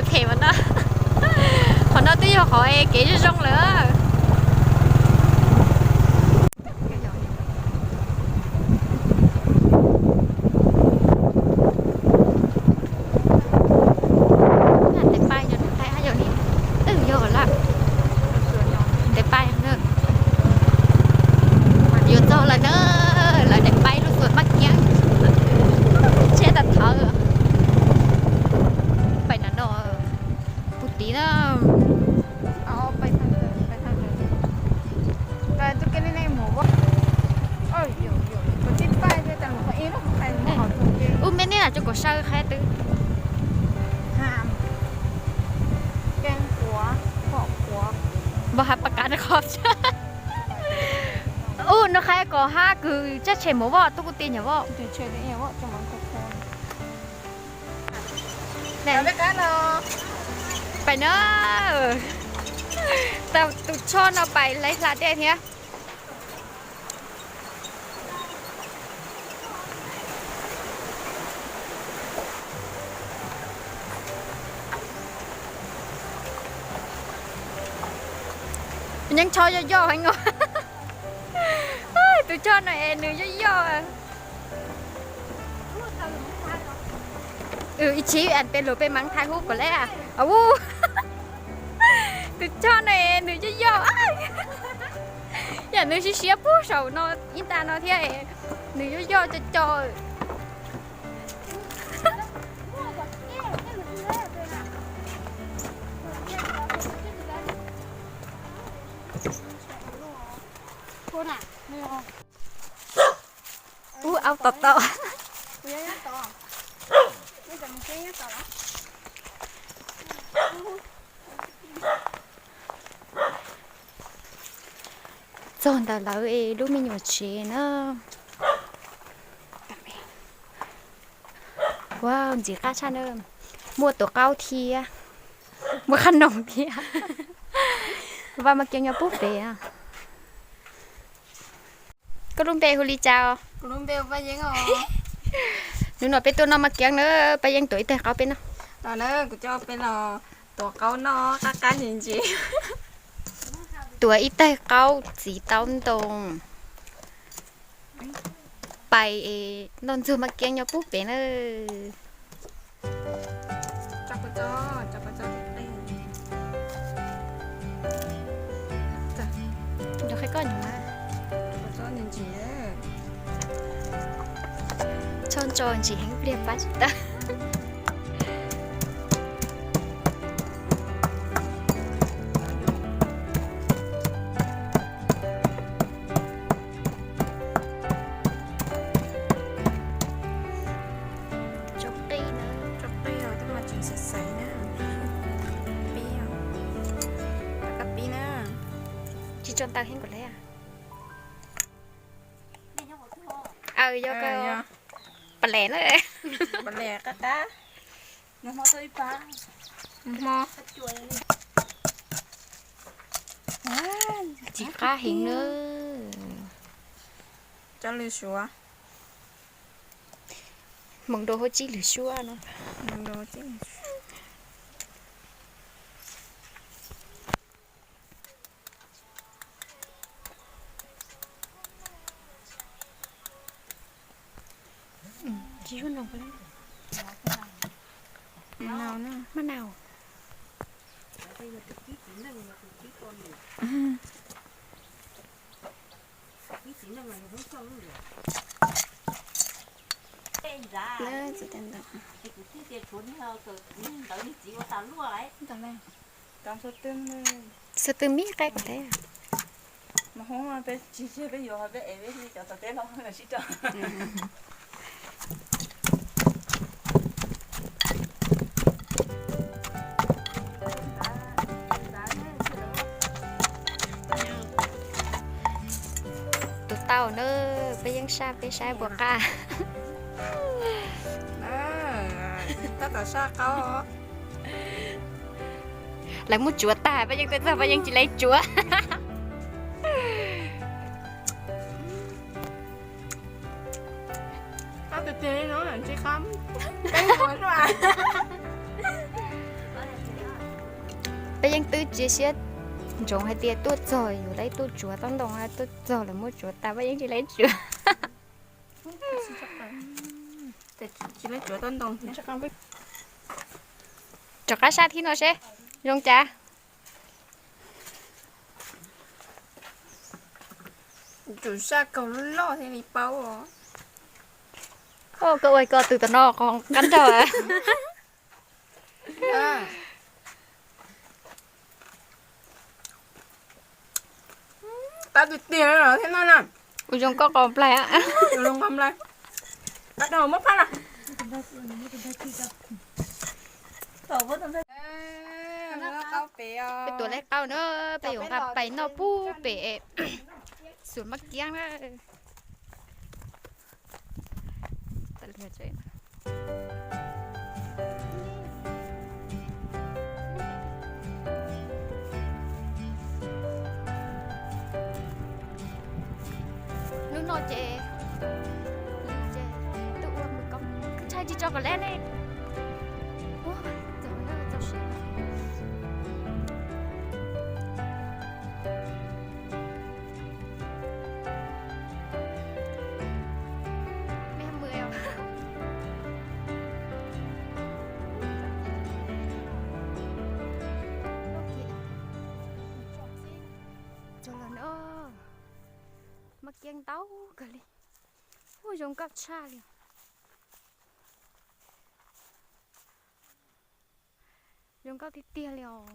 Phem mas no. Qhov no twb yog qhov kev zoo zoo lawm. Ntev pais yog ntev pais na. Yuav txog lawm na, lawv ntev pais lub xuas Mab Kiab. Tsheb tag thawv. Pais nram no, puag tid na. Ub, mej neb lam tso kom saw qhia twb. Npog has pas kav qhov. Ub, nws qhia kom hab kws tsab tshem mus Voj, tub kuj ti nyuam Voj. Pais na, tau tus tsho no pais laiv hla dej thiab. Nyeej tsho yoj yoj heev os. Tus tsho no es nws yoj yoj. Ib txhis peb lug peb maam thaij hub kom lawm. Tus tsho no es nws yoj yoj. Yam nws siab siab puag saum no ib nta no thiab, nws yoj yoj co co. Ub, aub tom tom. Txog ntawm lawv lub me nyuam tsev na. Ua, ntxim qab tshaj na. Muaj tuav qaub thiab, muaj qab noog thiab. Vaj Mab Kiab nyob puag pem. Koj lub npe hu li cas? Hnub no peb tuaj noj Mab Kiab na, Paj Yeeb tuav ib tawg qaub peb noj. Kuv coj peb los tuav qaub noj qab qab ntsis ntsis. Tuav ib tawg qaub txiv taub ntoo. Pais noj ntxuag Mab Kiab nyob puag pem na. Tsho ntso ntsis heev pliag pab tsis tau. Tso qij na, tso qij os, twb mas tseem xav xaiv na. Pib os, koj pib na. Tsis tso ntaws heev kom lawm. Aw, yog koj pam lem na. Pam lem qab qab. Hmo. Tsis qab heev na. Cov lws suav. Hmoov rau hauv tsib lwm suab no. Tsis zoo no. Maj nau. Xav tw mib qab kom thiab. Mas hoob peb tsis tseg peb yuav peb ev peb cov tom teb los sib rau. Tus tau na, peb yeej saj peb saib puas qab. Tab tom saj qaub. Lawv muab tsuav tag, peb yeej tuaj txog peb yeej tsis lawv tsuav. Qab tiag tiag li no, tsis qab. Peb mus xwb as. Yeej twb tsis siab ntsoov hais tias tuaj txog yuav tau ib tug tsuav tau ntoo, tuaj txog lawv muab tsuav tas, Paj Yeeb tsis tau tsuav. Rov qab sab thib no seb zoo cas. Tsum sab kaug loj thiaj li paub. Koj ua ko tw tom no qhov qab nrog. Qab tiag tiag thiab no na. Ua zoo koj qos nplaig. Ua zoo qos nplaig. Qab dhau muab phab na. Peb tuav lej qaub na, peb yuav nqa pais noj pub pem xus Mab Kiab na. Hnub no ces, hnub no ces twb ua mus koob ntshai tsis tso kom leb ne. Ua txaus na, txaus siab. Txog lawm na, Mab Kiab ntau kawg li. Ua zoo nkauj tshaj li. Zoo nkauj tiag tiag li os.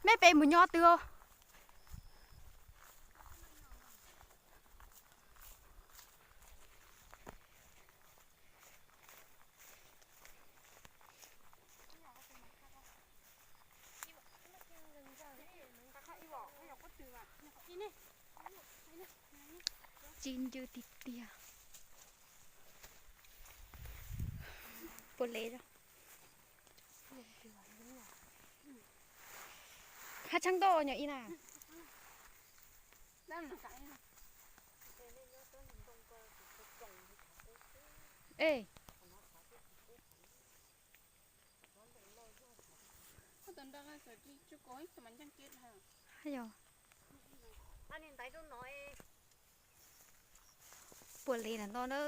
Mej pem mus nyob twg os? Tsis ncw tiag tiag. Puas le? Hab tshaab ntuj nyuam ib na. E, yog. Puas li no na.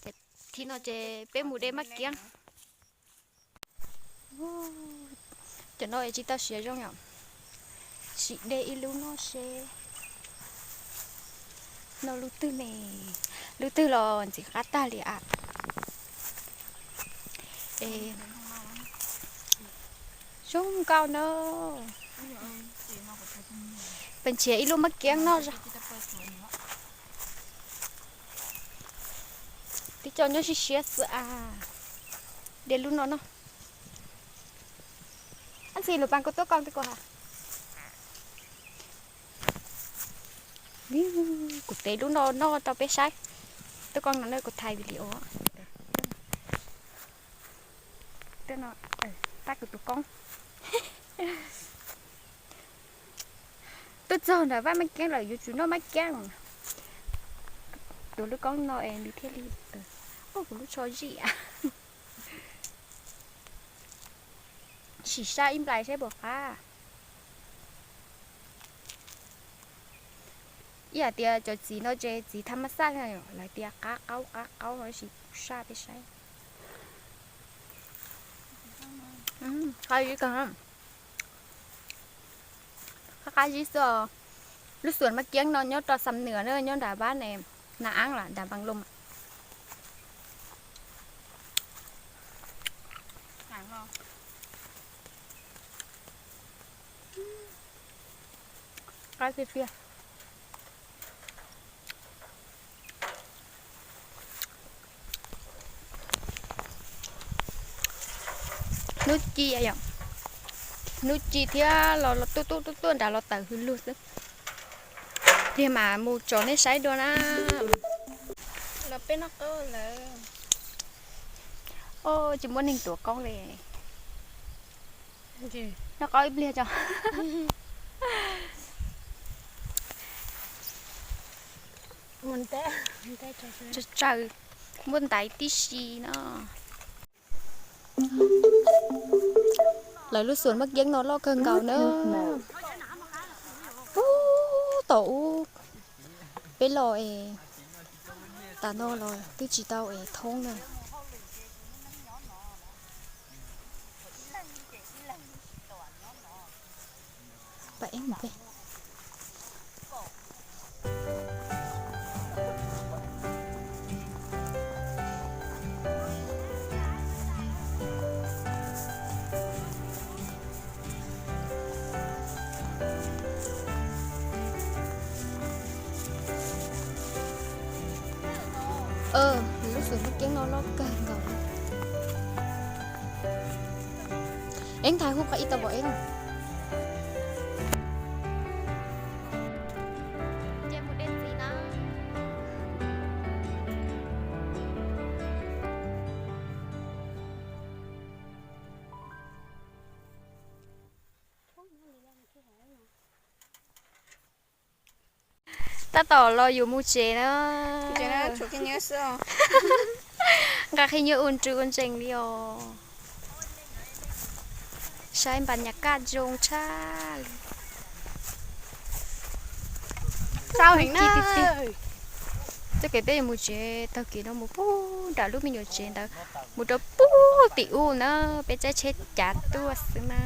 Ces thib no ces peb mus de Mab Kiab. Cov no tsis tau siav zoo yom. Sim de ib lub noj seb. Noj lub twg ne? Lub twg los ntxim qab tag li as. Zoo nkauj na. Pes nrhiav ib lub Mab Kiab noj. Tib co nyob siab siab xwb as. De lub no noj. Ab ntxhi lus pas kuv tuaj koj twb kuv has. Kuv tev lub no noj rau peb saib. Tuaj koj no kuv thaij video. Tab kuv tus koob. Tuaj txog nram vaj Mab Kiab lawm yuav tsum noj Mab Kiab. Tus lub koob no es nws thiaj li, kuv lub tsho zij. Sim sab ib nplais saib puas qab. Ib yam tias cov txiv no ces txiv tha mas xaj, lawv tias qab qaub qab qaub no, tab sis kuv saj peb saib. Qab zib kawg, qab zib xwb os. Lub xuam Mab Kiab no nyob rau Xam Nuas na, nyob nram Vaj ne, Na Ab los nram Npas Loos. Qab tiag tiag. Hnub ci, hnub ci thiab los tuaj tuaj tuaj tuaj nrad los tawm hws lug xwb. Pliag mas mus tso nej saib dua na. Los peb noj qaub lawm. Tsis muaj neeg tuav qaub li. Noj qaub ib pliag tso. Tsaws tsaws. Muaj ntaiv tib si no. Lawv lub xus Mab Keeb no loj kawg nkaus na. Ub, tom ub peb los es tas no los twb tsis tau es thoob na. Lub xus Mab Keeb no loj kawg nkaus. Eeb, thaiv hu qhov ib tau pom eeb. Tab tom los yuav mus tsev na. Nqa qhi nyuaj ua nrws ua ntsees li os. Saib npas nyas kaj zoo tshaj li. Txoj kev peb yuav mus tsev, taug kev no mus puag nram lub me nyuam tsev ntawd, mus rau puag tim ub na, peb caij tsheb cav tuaj xwb na.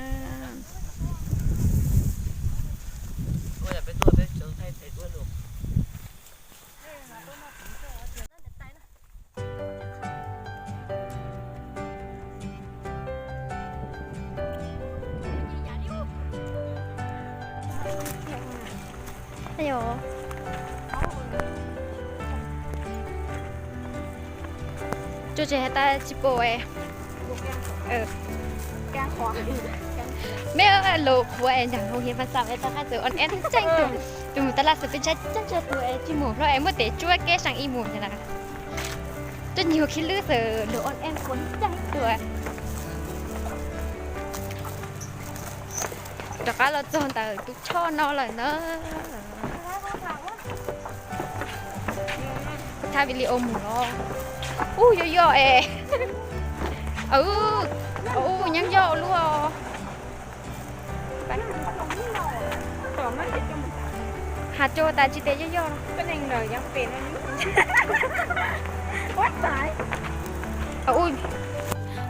Tsuas tseem hais tas tsis pom es. Meb lus qhuav es ncaag hoo hiav pas xav es tau qab txawm on eb tseeb tug, tus mus tas laj xwb peb ntshai ceeb tug es tsis mus hlo es muab tes tsuab keb seem ib mus na. Tub nyuag khib lwb xwb lug on eb qhuav ib tug. Rov qab los txog ntawm tus choj no lawm na. Thaij video mus los. Ub, yog yog es. Ub, nyob yog luaj. Has rua tas tsis tes yog yog.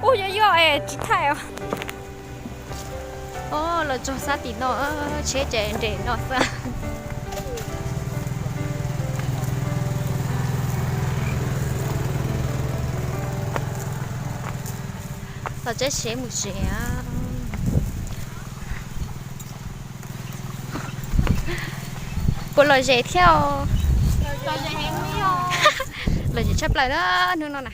Ub, yog yog es tsis thaij os. Los txog sab tim no, tsheb ces nres no xwb. Los tsaib tsheb mus tsev. Puas lom zem thiab? Lom zem tshaj plaws na hnub no na.